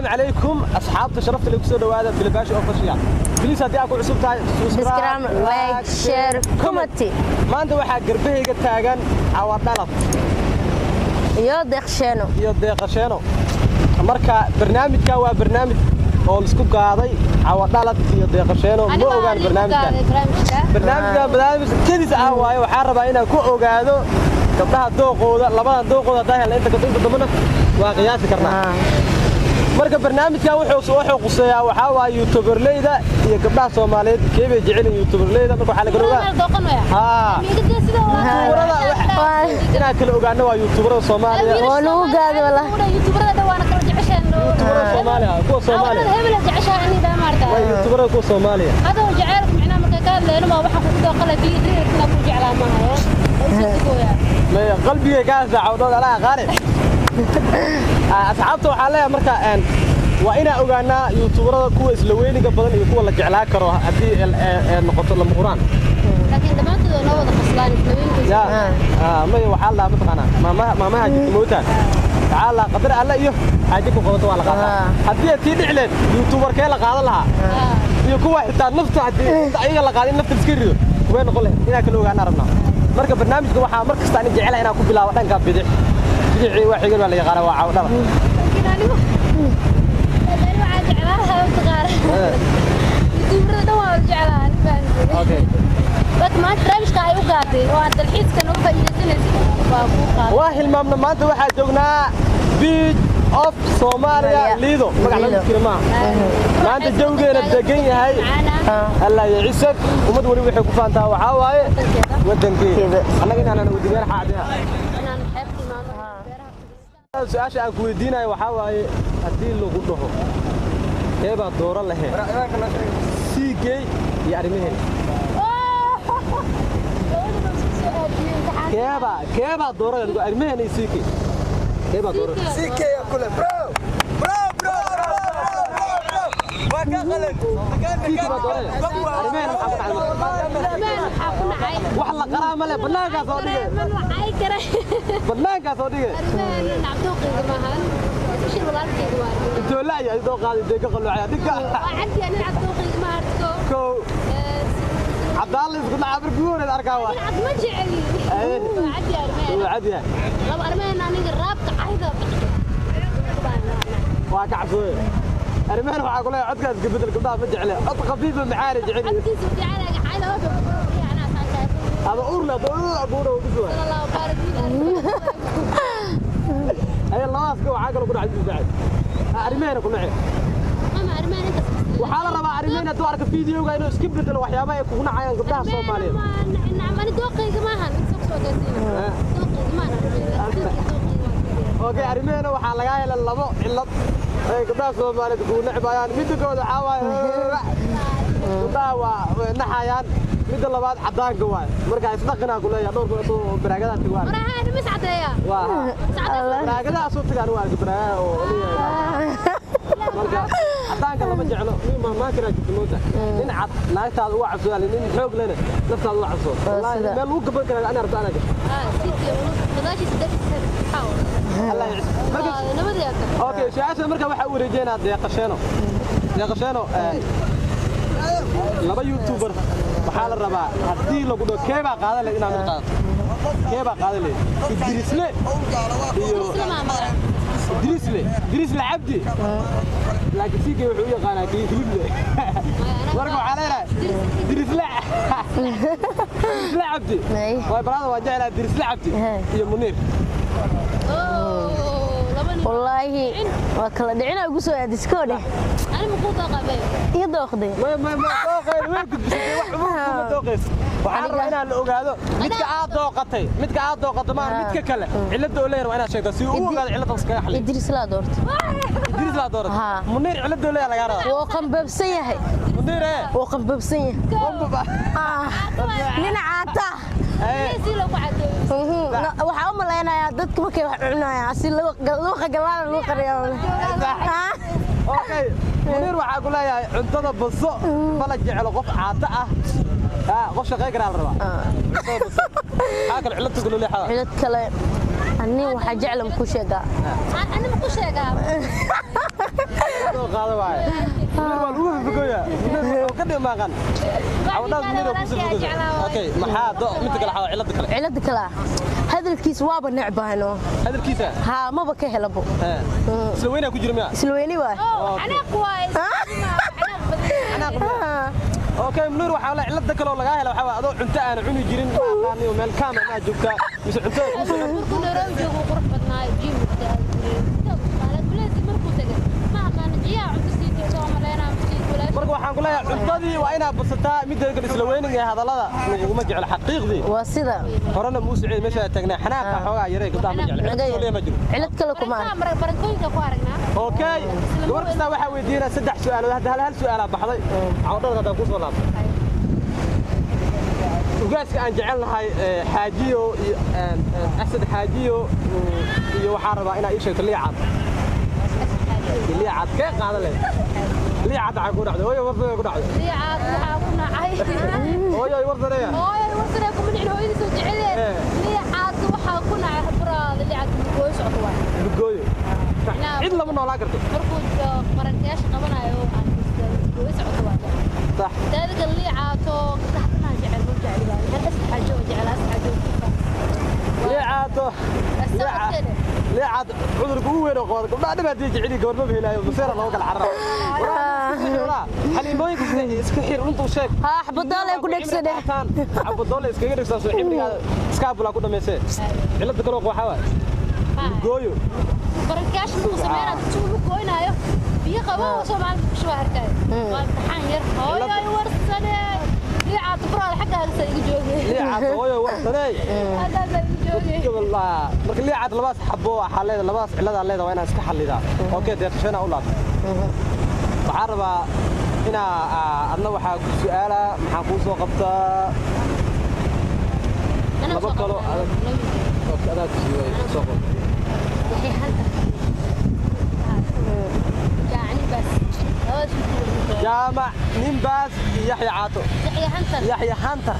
Calaykum asxaabta sharafta leh, kusoo dhawaada Bilbaashi Official. Please, haddii aad ku cusub tahay, subscribe, like, share, comment. Maanta waxaa garbahayga taagan Cawadhalad iyo Deeqsheeno. Iyo Deeqasheeno. Marka barnaamijkan waa barnaamij oo laisku gaaday Cawadhalad iyo Deeqasheeno. Ma ogaan barnaamijkan. Barnaamijkan barnaamij kedis ah waaye. Waxaa rabaa inaan ku ogaado gabdhaha dooqooda, labadan dooqooda. Haddaan helna, inta inta dambena waa qiyaasi karnaa. Marka barnaamijkan wuxuu quseeyaa waxaa waaye youtuberleyda iyo gabdhaha Soomaaliyeed, kee bay jecel yihiin youtuberleyda. Marka waxaa la kala ogaa haa inaan kala ogaano waa youtuberada Soomaaliya. Waa lagu gaado wallah. Youtuberada Soomaaliya, kuwa Soomaaliya waa youtuberada kuwa Soomaaliya. Adoo jaceylka micnaha markay ka hadlayno, ma waxaan kugu dooqala riirkina ku jeclaa maahayo. Maya, qalbigay ka hastaa cawdhood alaa aqaane. Asxaabta waxaa leeyahay marka waa inaan ogaanaa youtuberada kuwa isla weyniga badan iyo kuwa la jeclaa karo haddii noqoto lama huraan. Laakiin dhammaantood waa noo wada qoslaan isla. Ya maya, waxaa la dhahaa, mataqaanaa, maamaha maamaha jirta mootaan, waxaa la qadar alle iyo xaaje ku qabato waa la qaataa. Haddii aad tii dhici leed, youtuberkee la qaadan lahaa iyo kuwa xitaa nafta haddii inta ayaga la qaadin nafta iska rido way noqon lahayd, inaan kala ogaana rabnaa. Marka barnaamijka waxaa mar kasta ani jecelahay inaan ku bilaabo dhanka bidix. Bidixii waa xigan, baa la yaqaana, waa Cawdhala. Laakiin anigu waxaa jeclaa lahaa, mataqaana, youtuberada dhan waa wada jeclaa ani baan. Laakiin maanta barnaamijka ay u gaatay oo aad dalxiiskan uga faa'iidaysanaysid waa kuu qaaday. Waa hilmaamna, maanta waxaa joognaa Beach of Somalia, Liido. Magac laga jira maaha. Maanta jawgeena degan yahay. Allah ya ciisag, ummad wali waxay ku faantaa waxaa waaye wadankeeda. Annaga inaanan wadameel xaadiha. Inaan xeebta imaano, beeraha. Su-aasha aan ku weydiinayo waxaa waaye, haddii lagu dhaho keebaa dooran lahayd, CK iyo arrimaheena? Labadaba isku soo aadiyey imtixaan. Keebaa dooran lahayd, arrimaheena iyo CK, keebaa dooran? CK kule, bro bro bro bro bro bro, waa ka qalad. CK baa dooran lahayd. Arrimaheena maxaa ku dhacay marka? Arrimaheena waxaa ku nacay. Wax la qaraa male, banaankaa soo dhigay. Man wacay kare. Banaankaa soo dhigay. Arrimaheena nacdooqayga maahan, especially walaalkayga waa arrimaheena. Intoo la'ya idoo qaaday dee ka qalloocaya dinka. Waa caddi, anin cadooqayga ma arko. Kow caddaan la isku dhacaa markii ugu horreyd arkaa waa. Cad ma jeceli. Waa caddi arrimaheena. Wuu cad yahay. Laba, arrimaheena aniga raabka cayda. Waa ka cabsooye. Arrimahan waxaa ku leeyahay codkaas ka bedel, gabdhaha ma jecle, cod khafiifa macaana jecel. Codkiisu fiican, cayda waa fiican. Ama uur leh abuura ugu sugan. Allah baarak. Ay, labadaas ka waxaa kaloo ku dhacay saacid arrimaheena ku nacay. Ama arrimaheena intaas. Waxaa la rabaa arrimaheena hadduu arko videoga inuu iska bedelo waxyaabaha ay kugu nacayaan gabdhaha Soomaaliyeed. Ani dooqayga maahan, soo soo gaarsiina. Dooqayga maahan arrimaheena. Okay, arrimaheena waxaa lagaa helay labo cillad ay gabdhaha Soomaaliyeed kugu necbayaan. Midda koowaad waxaa waaye gabdhaha waa way naxayaan. Midda labaad caddaanka waaye. Marka isdhaqinaa ku leeyahay dhowr goor oo baraagadaha tag waa. Maraha mis cadeeya. Waa baraagadaha soo tagaan, waa arka baraagaha oo leeyahay. Marka caddaanka lama jeclo. Nin maamaankanaa jirta moota, nin cad naagtaada uga cabsoodaa, nin xoog lena naftaada uga cabsoo. Wallaahi meel lagu gaban karaa ani rabto anaa gasho. Gadaashiisa dartiisa. Allah yacis. Marka Nabadeeda. Okay, su-aasha marka waxaa u wareejeynaa Deeqasheeno. Deeqasheeno, laba youtuber waxaa la rabaa haddii lagu dhaho keebaa qaadan lahayd inaad mid qaadato, keebaa qaadan lahayd, Idriisle iyo Idriisle, Idriisle Cabdi, laakiin CK wuxuu u yaqaanaa kii hilible. Marka waxaa leenahay Idriisle, Idriisle Cabdi. Waay baraada, waa jeclaa Idriisle Cabdi iyo Muniir. Wallaahi waa kala dhicina ugu soo aadis koo dheh. Iyo dooqday. May may may, dooqeyn way gudbisatay, wax uma kuma dooqayso. Waxaan rabaa inaan la ogaado midka aad dooqatay. Midka aad dooqato maaha, midka kale cilladda oo leeyahay waa inaad sheegto si uu u ogaado cilladda iskaga xaliyo. Idris laa doorta. Idris laa dooratay? Haa. Muniir cilladda oo leeyahay lagaa rabaa. Wuu qambabsan yahay. Muniir ee Wuu qambabsan yahay. Qambaba. Nin caata. Waxaa u malaynayaa dadka markay wax cunayaan si luuqa galaana lagu qariyo. Okay, Muniir waxaa ku leeyahay cuntada baso mala jeclo qof caata ah. Qof shaqey karaa la rabaa. Cuntada baso maxaa kale cilladda kale leexada? Cilad kale ani waxaa jecla ku sheegaa. Ani ma ku sheegaa? qaado waaye. Munir waa lagu fafagoyaa. Munir wuxuu ka dhimaaqan. Cawadhaas Munir oo kusoo fafagoyaa. Okay, maxaa midda kale xawa cilada kale? Cilada kale hadalkiisa waaba necbahano. Hadalkiisa? Haa, maba ka helabo. Isla weynaa ku jira miyaa? Isla weyni waay. Xanaaq waay. Xanaaq badan. Okay, Munir waxa la cilada kale oo laga helo waxa waa adoo cunto aan cuni jirin ma aqaaniyo meel kaama ma joogta mise cunto ku soo markuu Nairobi joogo qurux badnaa gym ka jiray. Markuu tagay ma aqaan jiyaa cunto sii jeedo oo maleena sii walaal. Marka waxaan ku leeyahay cuntadii waa inaad badsataa midda kale isla weyniga ee hadallada laguma jecel xaqiiqdii. Waa sida horena muu socday meesha taagnaa xanaaqa xoogaa yaray gabdhaha ma jecel. Cilad ma jiro. Cilad kale kuma arag. Barankooyinka ku aragnaa. Okay, gabar kasta waxa weydiinaa 3 su'aalood hadda hal su'aal ah baxday. Cawadada hadda ku soo laabtay. Ugaaska aan jecel lahay Xaajiyo iyo Asad Xaajiyo iyo waxaan rabaa inaad ii sheegto Liicad. Liicad kee qaadan leh? Liicad waxaa ku dhacday. Hooyo warsanaya ku dhacday. Liicad waxaa ku nacay. Hooyo warsanaya. Hooyo warsanaya kuma nicin hooyadiis oo jecel. Liicad waxaa ku nacay buraada Liicad lugooyo socdo waay. Lugooyo. Cid lama noolaan karto. Markuu qarankayaasha qabanayo aan lugooyo socdo waay. Sax. Taadiga Liicaato gabdhaha jecel ma jecel baa. Hal Asad Xaajiyo jecel Asad Xaajiyo. Liicaato. Liicad cudurka ugu weyn oo qabo gabdhaha dhib haddii jecel gabar ma helaayo maseera loo kala cararo. Xaliimooyinka iska xir runta u sheeg. Haa, xabadoole ku dhegsadhe. Xabadoole iskaga dhegsan soo ximriga iskaabula ku dhameysay. Cilada kale waxa waay. Lugooyo. Barankayaasha inuu sameeyo dadku uu lugooynayo biyo qabo Soomaali ku soo arkay. Waa imtixaan yar. Hooyo warsane. Liicad buraad xagga sa igu joogay. Liicad hooyo warsane. Hadda sa igu joogay. Wallah marka liicad labadaas xabo waxa leedahay labadaas cilada leedahay waa inaad iska xallidaa. Okay, deeqashana u laabto. Waxaan rabaa inaa adna waxaa ku su'aala maxaa kuu soo qabtaa laba kalo okay adaa ku siiyay soo qor. Waxay hanta. Jaani bas. Jaamac Nimbaas Yaxya Caato. Yaxya Hunter. Yaxya Hunter.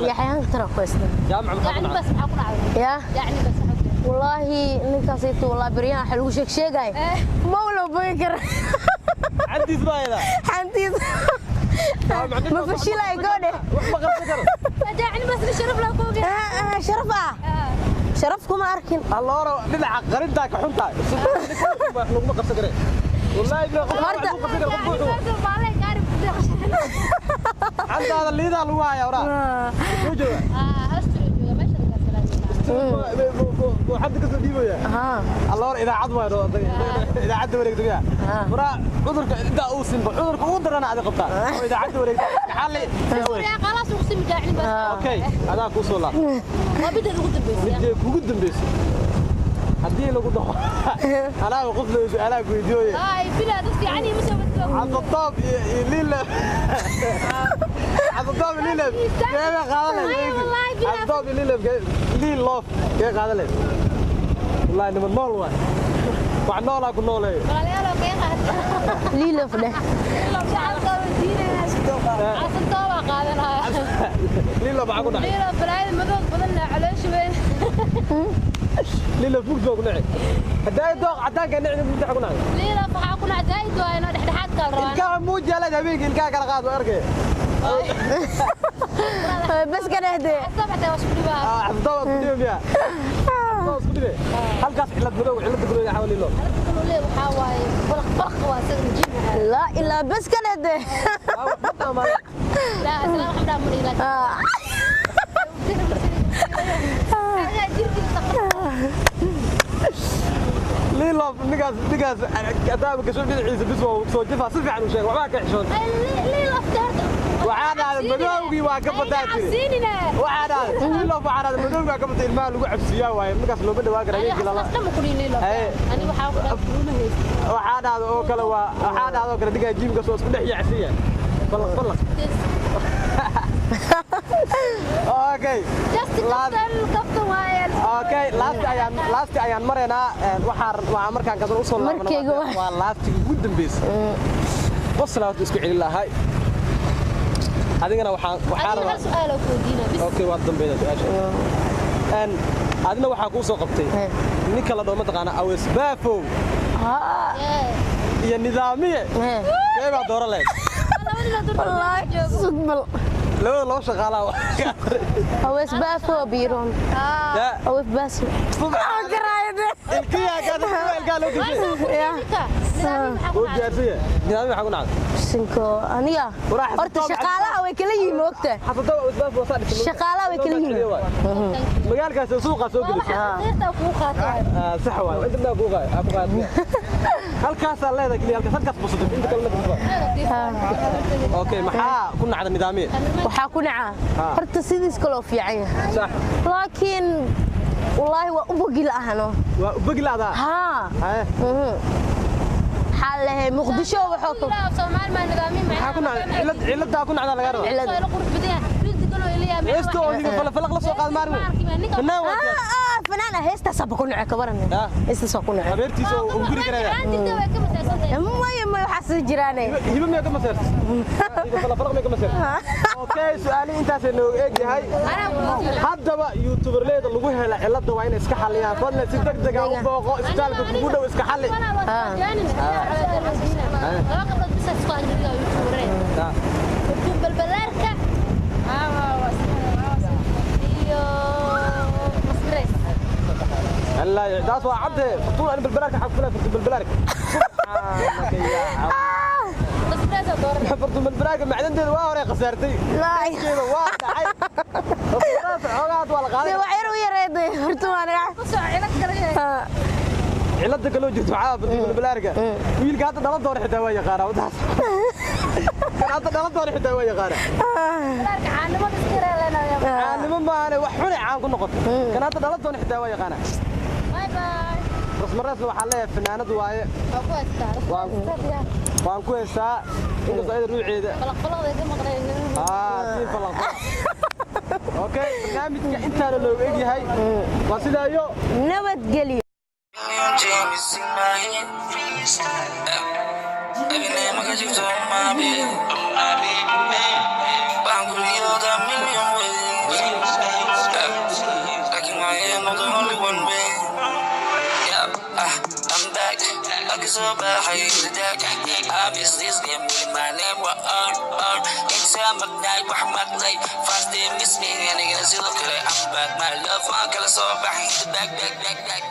Yaxya Hunter ku isna. Jaamac maxaa ku dhacday? Bas maxaa ku dhacday? Ya. Jaani bas maxaa ku dhacday? Wallahi ninkaas intuu wallahi baryahan waxa lagu sheeg sheegay. Ma wala boyn kara. Xantiis baa ila. Xantiis. Ma fashilay goodhe. Wax ma qarsan karo. Jaani bas sharaf la kooge. Sharaf ah. Sharaf kuma arkin. Alloora dhinaca qarinta ka xuntahay. Wax laguma qabsan karo. والله ابن عند هذا اللي ذا الواي ورا شو جوا هستري جوا ما شركة سلام حد كسر ديبو يا الله اذا عض ما اذا عد وريك دقيقه ورا عذرك انت اوسن عذرك ودر انا عاد قبطان اذا عد وريك حالي يا خلاص اقسم جاعني بس اوكي هذا كوسو لا ما بدي ugu dambeysay بدي ugu dambeysay haddii lagu dhaho anaa qof la su'aalaha ku weydiiyo ay bilaa dadka yani ma soo badbaa Cabditaab iyo Liila Cabditaab iyo Liila kee qaadan lahayd Cabditaab iyo Liila Liil loof kee qaadan lahayd wallahi nima nool waay wax noolaa ku nooleeyo walaalayaal kee qaadan Liil loof dheh shacabka weydiinayna Cabditaab waa qaadanaya Liil loof maxaa ku dhacay Liil loof balaayada madow badan la caloosha weyn Liila fug baa ku dhacay hadaa dooq cadaanka nicni mid ku dhacay Liila waxa ku dhacay zaid waa inoo dhexdhexaad kala rabaan ilkaha muujala habeenka ilkaha kala qaad arkay bas ka dhahde sabta waa isku dhibaa xafdada isku dhibaa xafdada isku dhibaa halkaas cilad madow cilad guriga xawli loo halka lee waxa waaye balq balq waa sida jiim la ilaa bas ka dhahde la asalaam xamda muriila Liilo ninkaas ninkaas adaab ka soo dhinaciisa bis waa soo jifa si fiican u sheeg waxba ka xishoon Liilo aftaarta waxaa dhacday madowgii waa ka badaa tiri waxaa dhacday Liilo waxaa dhacday madowgii waa ka badaa ilmaha lagu cabsiyaa waaye markaas looma dhawaan karo habeenkii lala ani waxaa ku dhacday waxaa dhacday oo kale waa waxaa dhacday oo kale dhigaa jiimka soo isku dhex yaacsiya balaq balaq Okay. Okay, laasti ayaan maraynaa waxaa markaan kadan u soo laabano waa laastigii ugu dambeysay. Qoslaad isku celin lahay. Adigana waxaan rabaa su'aal oo ku weydiinaa bis. Okay, waa dambeeyay su'aasha. Adina waxaa kuu soo qabtay ninka la dhoo mataqaana Awees Baafow. Ha. Iyo Nidaamiye, kee baa dooran lahayd? Wallaahi, sugbal. Labada loo shaqaalaa. Awees Baafo biiroon. Ya. Awees Baafo. Ilkiyaa gaada, ilkaa loo geshay. Wuu diyaarsan yahay. Nidaamiye maxaa ku nacday? Sinko aniga. Warax. Horta shaqaalaha way kala yihiin, moogta. Xasado Awees Baafo waa saa dhisay. Shaqaalaha way kala yihiin. Magaalkaas oo suuqaa soo gelisay. Sax waay, inta baa ku qaay, ku qaad. Halkaasaa leedahay keliya, halkaas, halkaas busatay, inta kalena busatay. Okay, maxaa ku nacda Nidaamiye? Waxaa ku nacaa, horta sidiis kaloo fiican yahay, laakiin wallaahi waa u bogi la'ahano. Waa u bogi la'daa? Haa. Haye. Waxaa lehay Muqdisho waxoo ka Maxaa ku nacday? Cilad, ciladaa ku nacdaa laga rabaa. Cilad. Heesta oo Hiba Falafalaq la soo qaad maarin. Fanaan waa diyaar. Fanaan ah, heestaasaba ku nace, ka waran? Heestaas waa ku nace. Habeertiisa oo guri karaya. Maya, maya, waxaa sii jiraane. Hiba miyaa ka maseertay? Hiba Falafalaq miyaa ka maseertay? Okay, su'aalihii intaasay nooga eg yahay. Haddaba youtuberleyda lagu hela cilada waa inay iska xaliyaan. Fadlan si degdeg ah u booqo isbitaalka kugu dhow, iska xalli. Laba gabdhood bisa isku angriga youtubereen. Balbalaarka iyo Masmires. Allah, taas waa cadde. Fartuun, ani Balbalaarka xaq kula, Fartuun Balbalaarka. Subxaanaka yaa Masmires oo dooran. Fartuun Balbalaarka macdanteeda waa hore khasaartay. Laa. Waa dhacay. Masmires xoogaa waa la qaaday. Dee wax yar u yareeday horta waa naga. Kusoo cilad galay. Cilada kaloo jirto waxaa Fartuun Balbalaarka. Wiilka hadda dhalan doona xitaa waa yaqaanaa wadaas. Kan hadda dhalan doona xitaa waa yaqaanaa. Balbalaarka caanimada iska yareelanaya. Caanimo maahane, wax xunay caan ku noqotay. Kan hadda dhalan doona xitaa waa yaqaanaa. Bye bye. Rasmareesna waxaa leeyahay fanaanad waaye. Waa ku haystaa. Waan ku heystaa, inkastoo ayada ruuceeda. Falaqfalaqda ka maqnay. Tiin falaqfalaq. Okay, barnaamijka intaana looga egyahay. Waa sidaa iyo Nabadgelyo. James in my head. Every name I got you to my bed. I'm a million ways. Like in my head, I'm the only one way. Yeah, I'm back. I can so bad how you the deck. Obviously, it's game with my name. What on on? Inside my night, what my late. First they miss me, and they gonna see look at it. I'm back. My love, I'm so back. The back, back, back, back.